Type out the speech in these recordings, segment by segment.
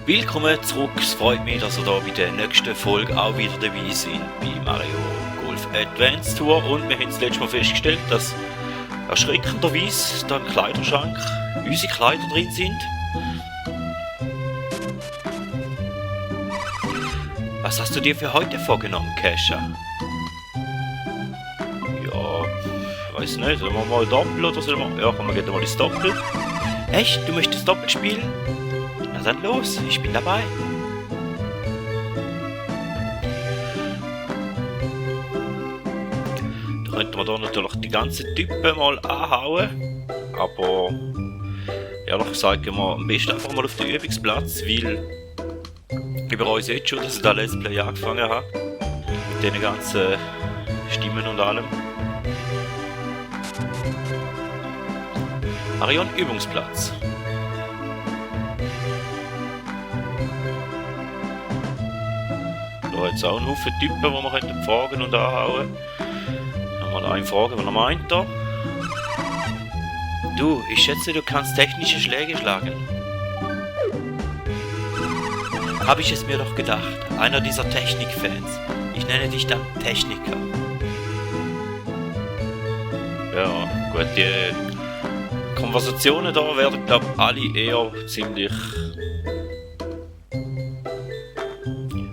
Willkommen zurück, es freut mich, dass ihr da bei der nächsten Folge auch wieder dabei seid bei Mario Golf Advance Tour. Und wir haben das letzte Mal festgestellt, dass erschreckenderweise da im Kleiderschrank unsere Kleider drin sind. Was hast du dir für heute vorgenommen, Kesha? Ja, weiß nicht, sollen wir mal Doppel oder sollen wir... Ja, komm, wir gehen mal ins Doppel. Echt? Du möchtest Doppel spielen? Na dann los, ich bin dabei. Da könnten wir da natürlich die ganzen Typen mal anhauen. Aber ehrlich gesagt gehen wir am besten einfach mal auf den Übungsplatz, weil ich bereue es jetzt schon, dass ich da Let's Play angefangen habe. Mit den ganzen Stimmen und allem. Arion Übungsplatz. Da hat es auch einen Haufen Typen, die man fragen und anhauen. Mal einen fragen, was er meint da. Du, ich schätze, du kannst technische Schläge schlagen. Habe ich es mir doch gedacht. Einer dieser Technikfans. Ich nenne dich dann Techniker. Ja, gut, die Konversationen da werden, glaube ich, alle eher ziemlich...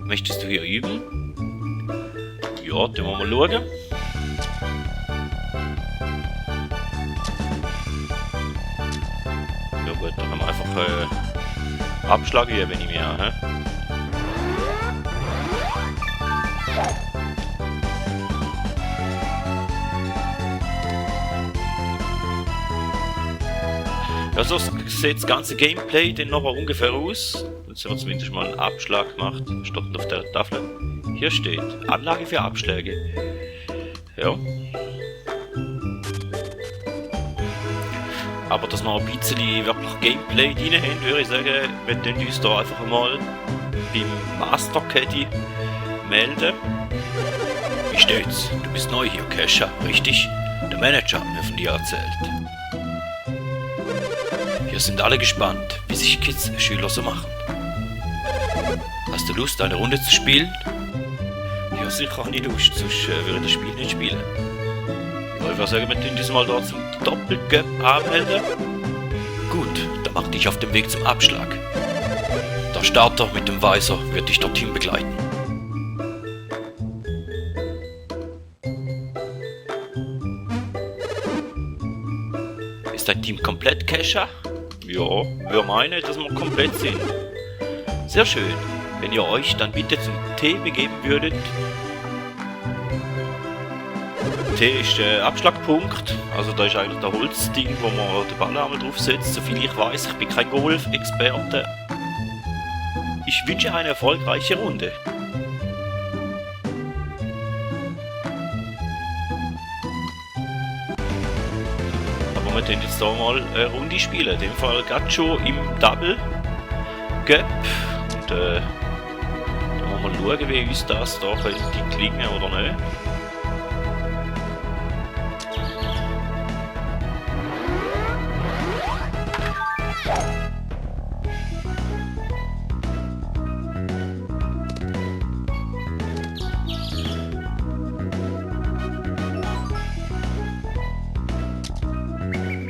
Möchtest du hier üben? Ja, dann wollen wir mal schauen. Ja gut, da können wir einfach Abschlag üben, nehme ich an. He? Ja, so sieht das ganze Gameplay dann nachher ungefähr aus. Jetzt haben wir zumindest mal einen Abschlag gemacht. Steht auf der Tafel. Hier steht Anlage für Abschläge. Ja. Aber dass wir ein bisschen wirklich Gameplay drin haben, würde ich sagen, wir tun uns da einfach mal beim Master Caddy melden. Wie steht's? Du bist neu hier, Kesha, richtig? Der Manager hat mir von dir erzählt. Hier sind alle gespannt, wie sich Kids-Schüler so machen. Hast du Lust, eine Runde zu spielen? Ja, sicher habe ich Lust, sonst würde ich das Spiel nicht spielen. Ja, ich würde sagen, wir tun uns mal da zum Doppelgap anmelden. Gut, dann mach dich auf den Weg zum Abschlag. Der Starter mit dem Weiser wird dich dorthin begleiten. Ist dein Team komplett, Kesha? Ja, wir meinen, dass wir komplett sind. Sehr schön. Wenn ihr euch dann bitte zum T begeben würdet. T ist der Abschlagpunkt. Also da ist eigentlich der Holzding, wo man den Ball einmal drauf setzt. Soviel ich weiß, ich bin kein Golf-Experte. Ich wünsche eine erfolgreiche Runde. Aber wir können jetzt da mal eine Runde spielen. In dem Fall gerade schon im Double Gap. Und dann wollen wir schauen, wie uns das da könnte klingen oder nicht.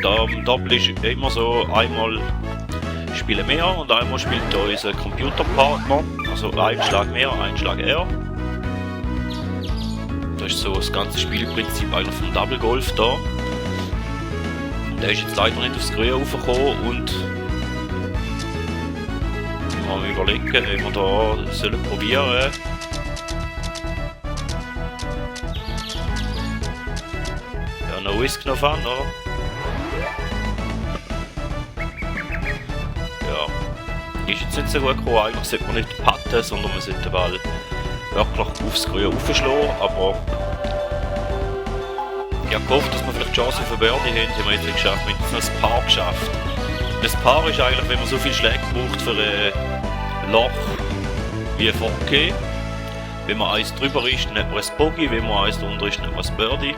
Da im Double ist immer so, einmal spielen wir und einmal spielt unser Computerpartner, also ein Schlag mehr, ein Schlag er. Das ist so das ganze Spielprinzip eigentlich vom Double Golf da. Der ist jetzt leider nicht aufs Grün raufgekommen und mal überlegen, ob wir da sollen probieren. Ja, noch Whisk noch an, oder? Ist jetzt nicht so gut gekommen, eigentlich sollte man nicht patten, sondern man sollte den Ball wirklich aufs Grün raufschlagen, aber ich habe gehofft, dass wir vielleicht Chance auf eine Birdie haben wir jetzt nicht geschafft, wir haben jetzt noch ein Paar geschafft. Das Paar ist eigentlich, wenn man so viel Schläge braucht für ein Loch wie ein Forke. Wenn man eins drüber ist, dann hat man ein Bogey, wenn man eins drunter ist, dann hat man ein Birdie.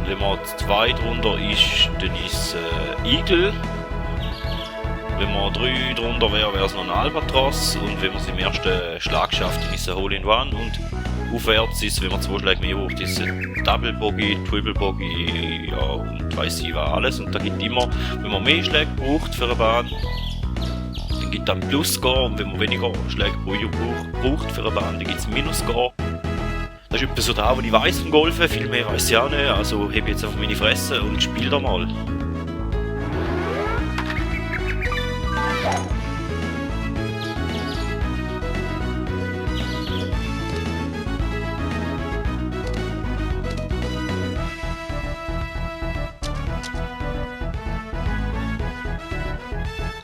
Wenn man 2 drunter ist, dann ist Eagle. Wenn man 3 drunter wäre, wäre es noch ein Albatros. Und wenn man es im ersten Schlag schafft, dann ist es ein Hole-in-One. Und aufwärts ist, wenn man 2 Schläge mehr braucht, ist es ein Double Bogey, Triple Bogey, ja, und weiss ich was alles. Und da gibt immer, wenn man mehr Schläge braucht für eine Bahn, dann gibt es einen Plus-Score. Und wenn man weniger Schläge pro Jahr braucht für eine Bahn, dann gibt es einen Minus-Score. Das ist etwas so da, was ich weiss vom Golfen. Viel mehr weiss ich auch nicht. Also habe ich jetzt einfach meine Fresse und spiele da mal.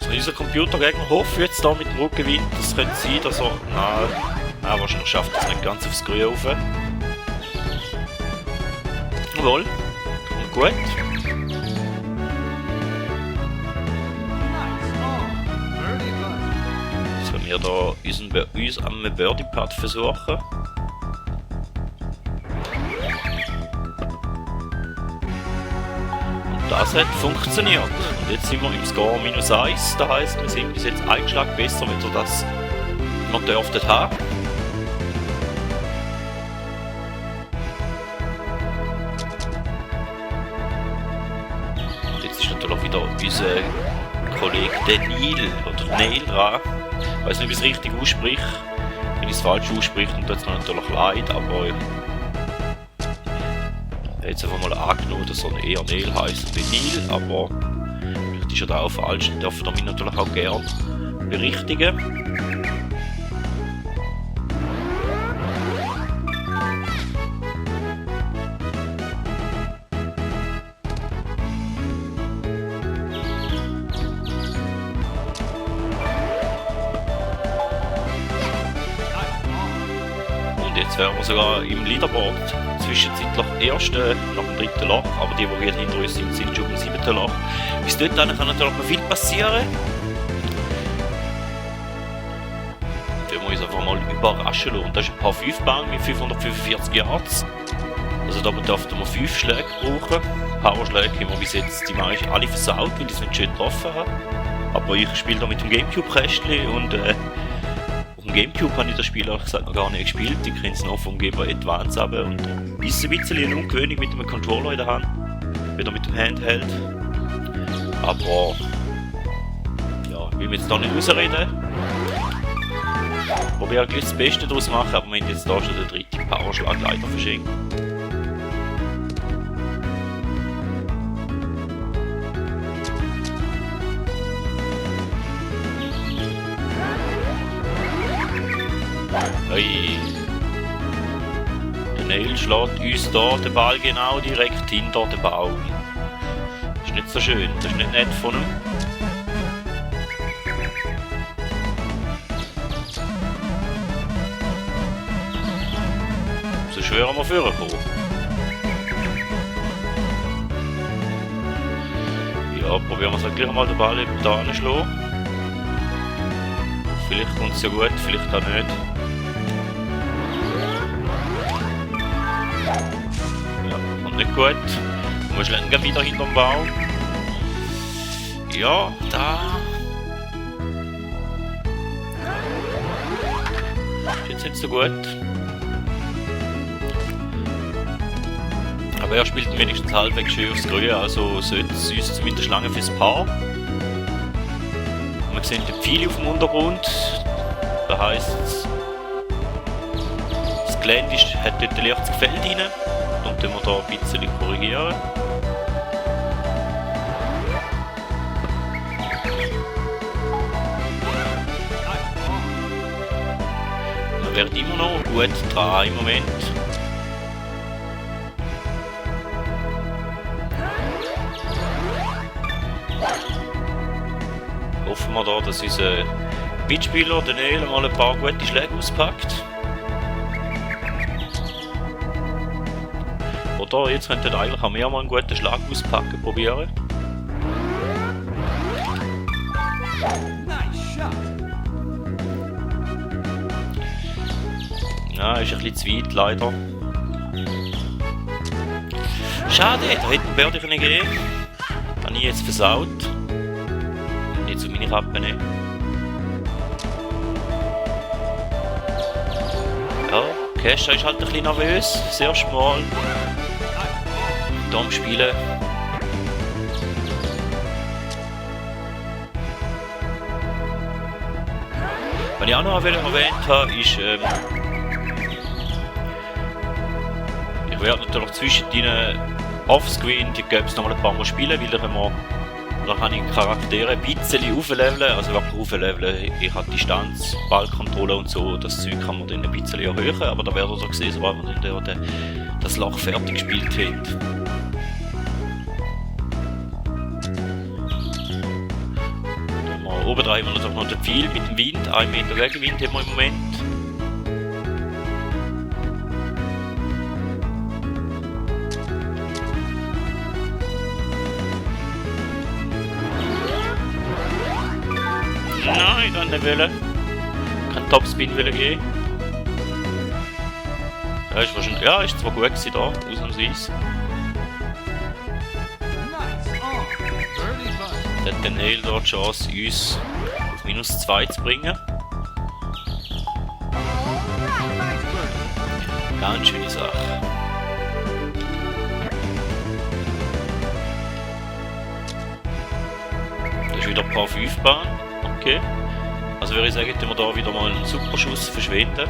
Unser Computergegner hofft jetzt da mit dem Rückgewinn. Das könnte sein, dass er. Nein, wahrscheinlich schafft er es nicht ganz aufs Grün rauf. Jawohl. Und gut. Jetzt können wir da uns am Birdie-Putt versuchen. Das hat funktioniert. Und jetzt sind wir im Score -1. Das heisst, wir sind bis jetzt einen Schlag besser, wenn wir das noch dürften haben. Und jetzt ist natürlich wieder unser Kollege Neil oder Neil dran. Ich weiß nicht, wie ich es richtig ausspreche. Wenn ich es falsch ausspreche, dann tut es mir natürlich leid, aber jetzt einfach mal angenommen, dass er eher Neil heisst wie Neil, aber vielleicht ist er da auch falsch und darf er mich natürlich auch gerne berichtigen. Und jetzt wären wir sogar im Leaderboard. Zwischenzeitlich Erste nach dem 3. Loch, aber die jetzt hinter uns sind, sind schon im 7. Loch. Bis dort kann natürlich noch viel passieren. Wir müssen uns einfach mal überraschen lassen. Das ist ein Paar 5 Bahn mit 545 Yards. Also da dürften wir 5 Schläge brauchen. Powerschläge haben wir bis jetzt die meisten alle versaut, weil die es nicht schön getroffen haben. Aber ich spiele da mit dem Gamecube-Kästchen und auf dem Gamecube habe ich das Spiel ehrlich gesagt noch gar nicht gespielt. Ich kenne es noch vom Game Boy Advance runter und ist ein bisschen ungewöhnlich mit einem Controller in der Hand. Wieder mit dem Handheld. Aber ja, ich will mir jetzt da nicht rausreden. Ich probiere gleich das Beste daraus machen, aber wir haben jetzt da schon den 3. Powerschlag leider verschenkt. Hey. Der Neil schlägt uns da den Ball genau direkt hinter den Baum. Das ist nicht so schön, das ist nicht nett von ihm. So schwer haben wir vorgekommen. Ja, probieren wir es gleich mal den Ball da anschlagen. Vielleicht kommt es ja gut, vielleicht auch nicht. Ja, kommt nicht gut. Wir schlagen wieder hinterm Baum. Ja, da. Ist jetzt nicht so gut. Aber er spielt wenigstens halbwegs schön aufs Grün, also sollte es uns zumindest lange fürs Paar. Wir sehen die Pfeile auf dem Untergrund. Das heisst, das Gelände hat dort ein leichtes Gefälle rein. Und dann wir da ein bisschen korrigieren. Man wird immer noch gut dran im Moment. Hoffen wir da, dass unser Mitspieler, der Neil, mal ein paar gute Schläge auspackt. Oder jetzt könnte er eigentlich auch mehr mal einen guten Schlag auspacken, probieren. Ja, ist ein bisschen zu weit, leider. Schade, da hätte ein Birdie gegeben. Habe ich jetzt versaut. nicht zu meine Kappe nehmen. Ja, Kesha ist halt ein bisschen nervös, sehr schmal. Da am Spielen. Was ich auch noch erwähnt habe, ist, ich werde natürlich zwischendrin offscreen, die gäbe es noch mal ein paar Mal spielen, weil da kann ich Charaktere ein bisschen aufleveln, also wirklich aufleveln. Ich habe Distanz, Ballkontrolle und so, das Zeug kann man dann ein bisschen erhöhen, aber da werdet ihr sehen, sobald man dann das Loch fertig gespielt hat. Oben haben wir natürlich noch den Pfeil mit dem Wind, 1 Meter Gegenwind haben wir im Moment. Nein, ich kann nicht wollen. Kein Topspin wollen gehen. Ja, ist wahrscheinlich, ja, ist zwar gut gewesen da, ausnahmsweise. Dann hat der Nail dort die Chance, uns auf -2 zu bringen. Ganz schöne Sache. Das ist wieder Paar 5 Bahn. Okay. Also würde ich sagen, dass wir da wieder mal einen Superschuss verschwenden.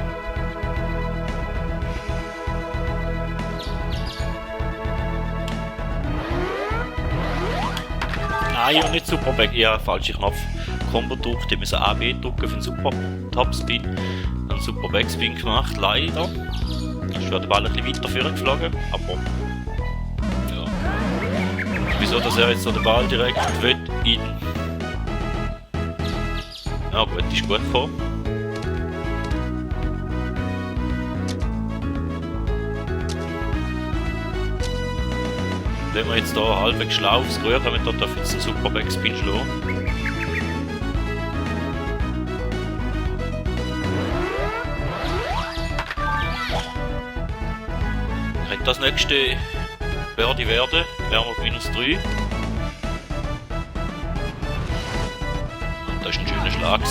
Nein, und nicht Superback. Ja, falsche Knopf. Combo gedrückt, ich musste AB drücken für den Super Topspin. Dann Super Backspin gemacht, leider. Ist der Ball ein bisschen weiter vorne geflogen, aber ja. Wieso, dass er jetzt so den Ball direkt will in. Ja gut, ist gut gekommen. Wenn wir jetzt hier halbwegs schlau aufs Röhr kommen, dann darf jetzt einen super Backspin schlagen. Könnte das nächste Birdie werden, wären wir auf -3. Und das war ein schöner Schlag.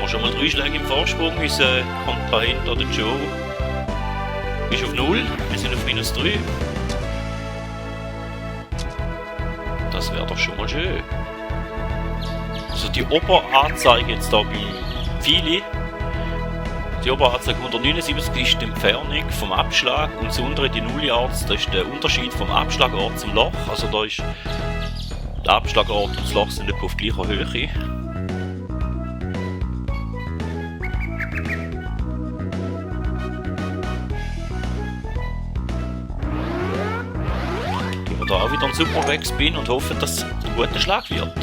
Schon mal 3 Schläge im Vorsprung, unser Kontrahent oder Joe ist auf 0, wir sind auf -3. Das wäre doch schon mal schön. Also die Oberanzeige jetzt da bei Fili, die Oberanzeige 179 ist die Entfernung vom Abschlag und das untere die 0 Yards, das ist der Unterschied vom Abschlagort zum Loch. Also da ist der Abschlagort und das Loch sind etwa auf gleicher Höhe. Da wieder ein super Backspin und hoffen, dass es ein guter Schlag wird.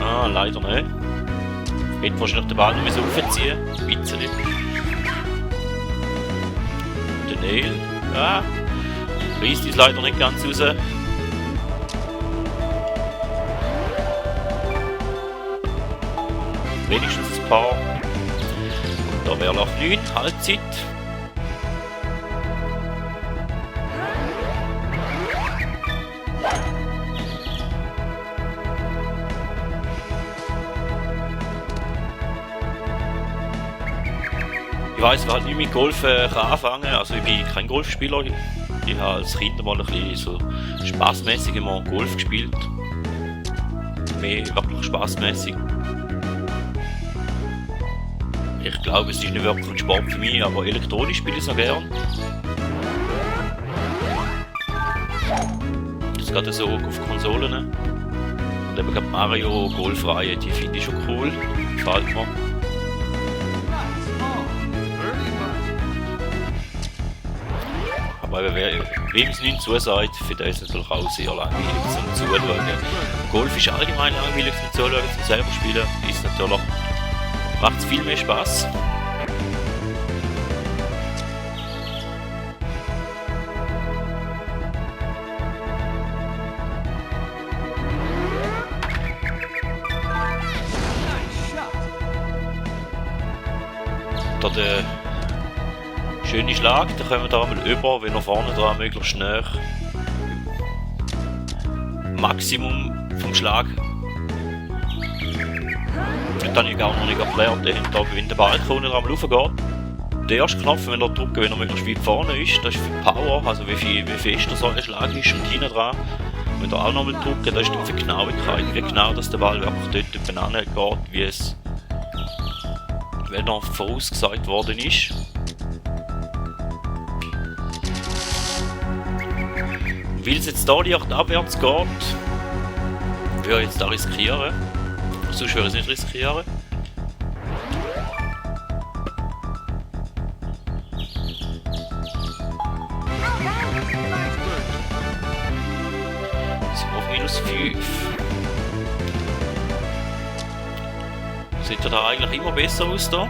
Ah, leider nicht. Hätte wahrscheinlich den Ball noch aufziehen müssen. Ein bisschen. Der Nail. Ja. Reißt uns leider nicht ganz raus. Wenigstens ein paar. Und da wäre Loch 9, Halbzeit. Ich weiss, wer halt nicht mit Golf kann anfangen. Also ich bin kein Golfspieler. Ich habe als Kind mal ein bisschen so spaßmäßig immer Golf gespielt. Mehr wirklich spaßmäßig. Ich glaube, es ist nicht wirklich ein Sport für mich, aber elektronisch spiele ich es noch gern. Das gerade so auf Konsolen. Und eben gerade Mario Golf-Reihe, die finde ich schon cool. Gefällt mir. Aber wem es nicht zusagt, für den ist es natürlich auch sehr langweilig zum Zuschauen. Golf ist allgemein langweilig zum Zuschauen, zum selber spielen. Ist natürlich, macht es viel mehr Spaß. Schöne Schlag, dann kommen wir da einmal über, wenn er vorne dran möglichst nah. Maximum vom Schlag. Das habe ich gar noch nicht erklärt, wenn der Balkon dran raufgeht. Der erste Knopf, wenn er drückt, wenn er möglichst weit vorne ist, das ist für Power, also wie fest so ein Schlag ist und hinten dran. Wenn er auch nochmal drückt, das ist dann für Genauigkeit, wie genau dass der Ball wirklich dort beieinander geht, wie es wenn er vorausgesagt worden ist. Weil es jetzt hier leicht abwärts geht, würde ich jetzt da riskieren. Sonst würde ich es nicht riskieren. Sind wir auf -5. Sieht ja da eigentlich immer besser aus da.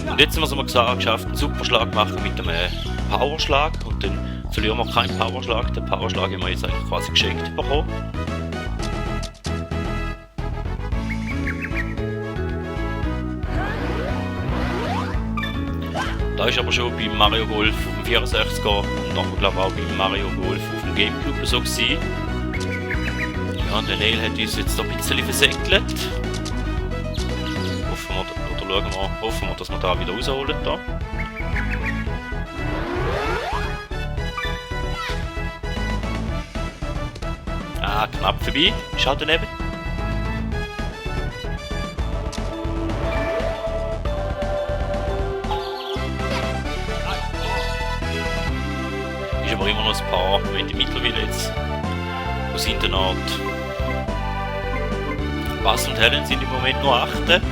Und jetzt haben wir es mal geschafft, einen Superschlag machen mit einem Powerschlag und dann verlieren wir keinen Powerschlag. Den Powerschlag haben wir jetzt eigentlich quasi geschenkt bekommen. Da ist aber schon beim Mario Golf auf dem 64er und dann glaube ich auch beim Mario Golf auf dem Gamecube so gewesen. Ja, und der Neil hat uns jetzt ein bisschen versäckelt. Hoffen wir, dass wir da wieder rausholen. Da. Ah, knapp vorbei. Schaut daneben. Ist aber immer noch ein paar Meter mittlerweile jetzt aus Internat. Bass und Helen sind im Moment nur 8.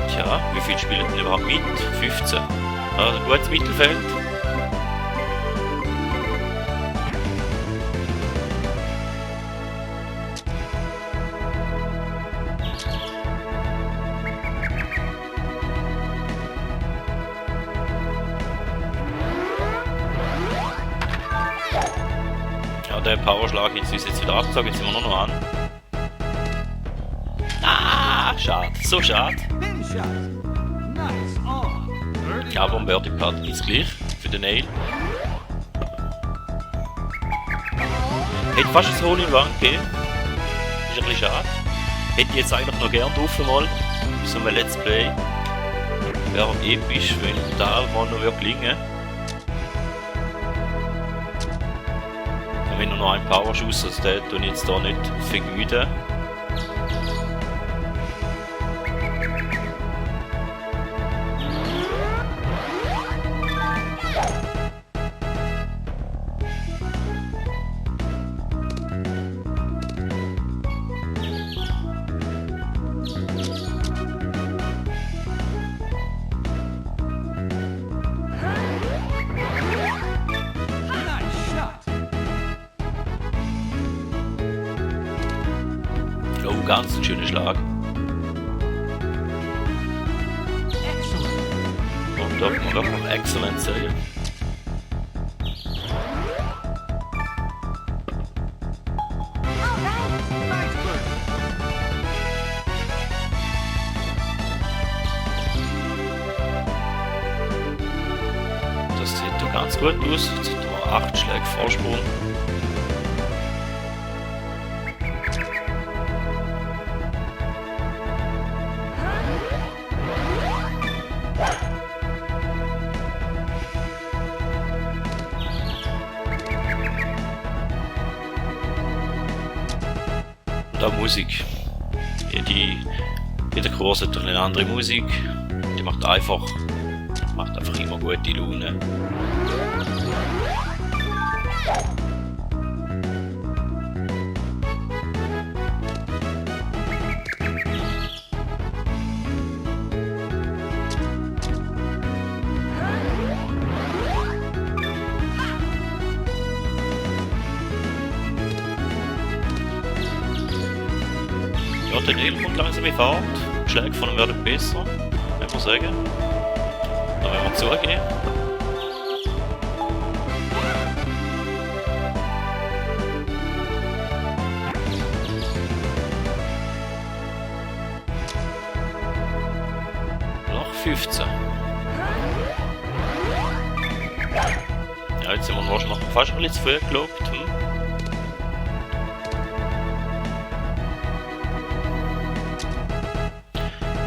Tja, wie viele spielen denn überhaupt mit? 15. Also gutes Mittelfeld. Ja, der Powerschlag ist jetzt wieder abgezogen, jetzt sind wir nur noch an. Ah, schade, so schade. Ja, aber am Birdie Putt ist gleich für den Neil. Hätte fast ein Hole in One gegeben. Ist ein bisschen schade. Hätte ich jetzt eigentlich noch gern drauf mal. So ein Let's Play. Wäre episch, wenn da mal noch gelingen. Wenn nur noch ein Powerschuss, also der tue ich jetzt da nicht vergüten. Oh, ganz ein schöner Schlag. Und darf man wirklich exzellent sagen. Das sieht doch ganz gut aus. Jetzt hat er 8 Schläge Vorsprung. Da Musik. Jeder Kurs hat eine andere Musik. Die macht einfach immer gute Laune. Ja, der Nil kommt langsam in Fahrt. Die Schläge von ihm werden besser, wenn wir sagen. Oder wenn wir zugehen. Loch 15. Ja, jetzt sind wir wahrscheinlich fast ein bisschen zu früh gelobt.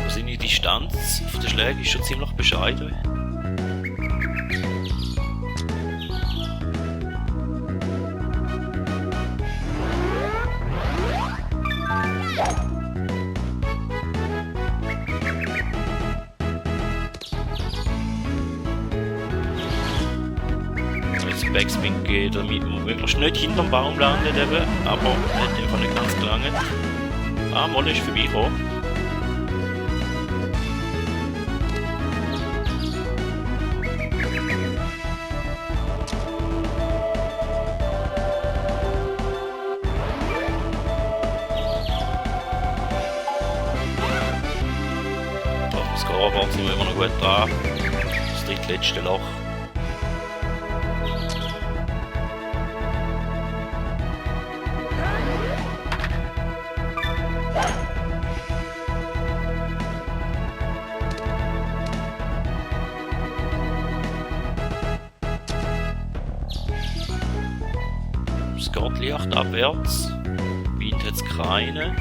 Seine Distanz von den Schlägen ist schon ziemlich bescheiden. Backspin geht, damit man möglichst nicht hinterm Baum landet eben, aber hat einfach nicht ganz gelangt. Ah, mal ist vorbeigekommen. Auf dem Scoreboard sind wir immer noch gut dran. Das drittletzte Loch. Es geht leicht abwärts, Wind hat es keine.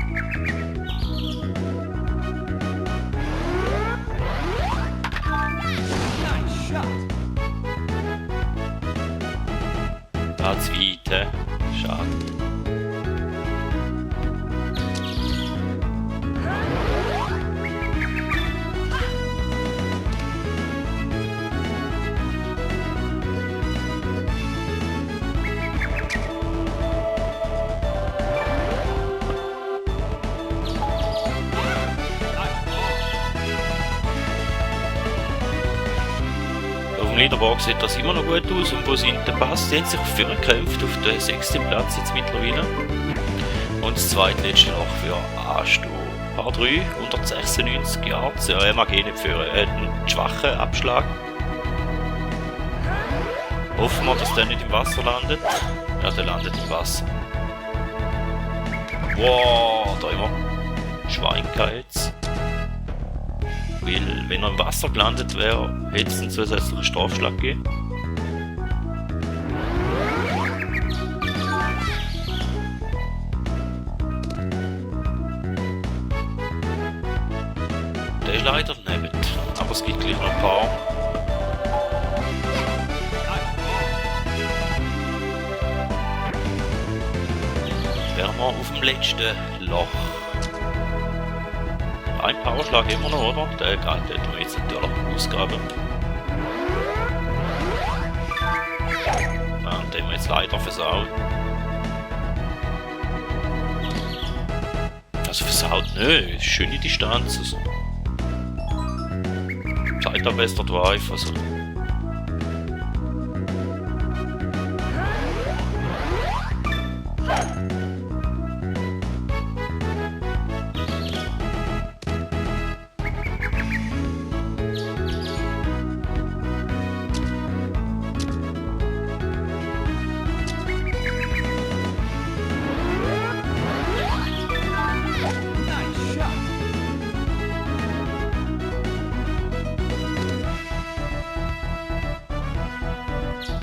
Da zu weit, schade. Auf dem Leaderboard sieht das immer noch gut aus und wo sind der Pass? Sie haben sich vorgekämpft auf den 6. Platz jetzt mittlerweile. Und das zweitletzte Loch für Asto. Paar 3, 196 Yards. Ja, er mag eh nicht führen. Er hat einen schwachen Abschlag. Hoffen wir, dass der nicht im Wasser landet. Ja, der landet im Wasser. Wow, da immer Schweinkeit. Weil, wenn er im Wasser gelandet wäre, hätte es einen zusätzlichen Strafschlag gegeben. Der ist leider daneben, aber es gibt gleich noch ein paar. Wären wir auf dem letzten Loch. Ein Powerschlag immer noch, oder? Den hätten wir jetzt natürlich ausgraben. Ja, den haben wir jetzt leider versaut. Also versaut nicht, schöne Distanz. Also. Zeit am besten Drive, also.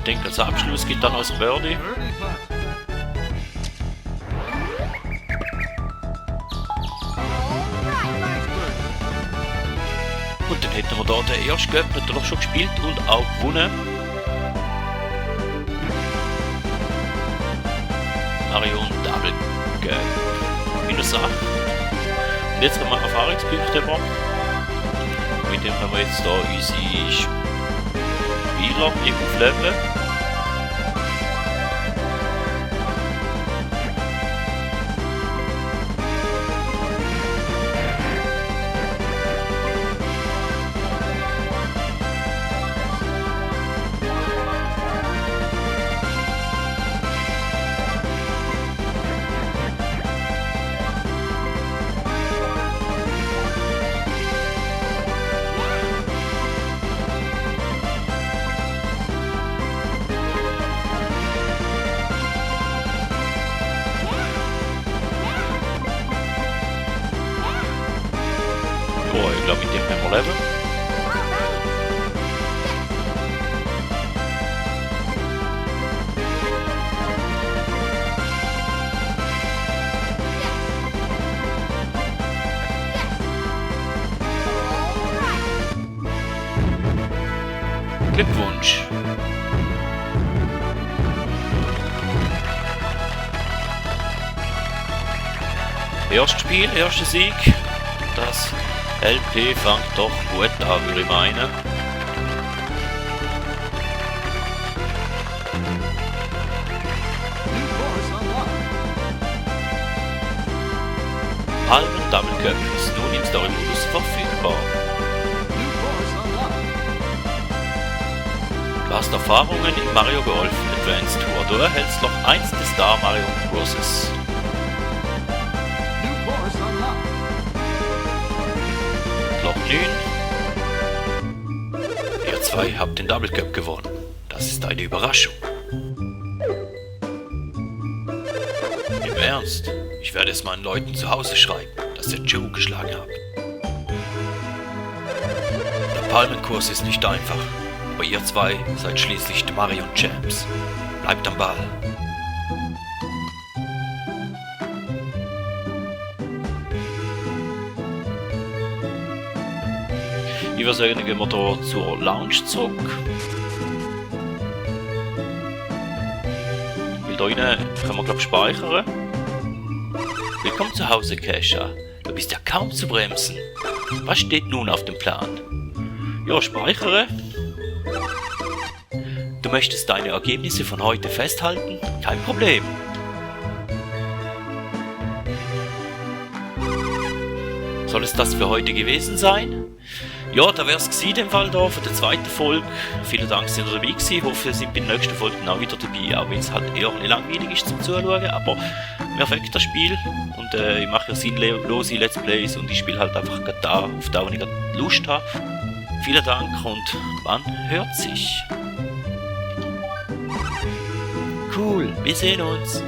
Ich denke, als Abschluss gibt dann als Birdie. Und dann hätten wir da den ersten Cup natürlich schon gespielt und auch gewonnen. Marion Double Cup. Minus 8. Und jetzt haben wir Erfahrungspunkte über. Mit dem haben wir jetzt da unsere Spieler aufleveln. Ich glaube, mit dem können wir leben. Glückwunsch! Erstes Spiel, erster Sieg. Das LP fängt doch gut an, würde ich meinen. Palmen Double Cup ist nun im Story-Modus verfügbar. Du hast Erfahrungen in Mario Golf Advance Tour. Du erhältst noch 1 des Star Mario Kurses. Loch 9. Ihr zwei habt den Double Cup gewonnen. Das ist eine Überraschung. Im Ernst? Ich werde es meinen Leuten zu Hause schreiben, dass ihr Joe geschlagen habt. Der Palmenkurs ist nicht einfach. Aber ihr zwei seid schließlich die Mario Champs. Bleibt am Ball. Ich würde sagen, gehen wir hier zur Lounge zurück. Weil da rein können wir, glaube ich, speichern. Willkommen zu Hause, Kesha. Du bist ja kaum zu bremsen. Was steht nun auf dem Plan? Ja, speichere. Du möchtest deine Ergebnisse von heute festhalten? Kein Problem. Soll es das für heute gewesen sein? Ja, da wäre es gewesen, im Fall da für die zweite Folge. Vielen Dank, dass ihr dabei gewesen. Ich hoffe, ihr seid bei den nächsten Folgen auch wieder dabei, auch wenn es halt eher nicht langweilig ist zum Zuschauen, aber perfekt das Spiel. Und ich mache ja sinnlose Let's Plays und ich spiele halt einfach gerade da, auf da, wo ich gerade Lust habe. Vielen Dank und man hört sich. Cool, wir sehen uns.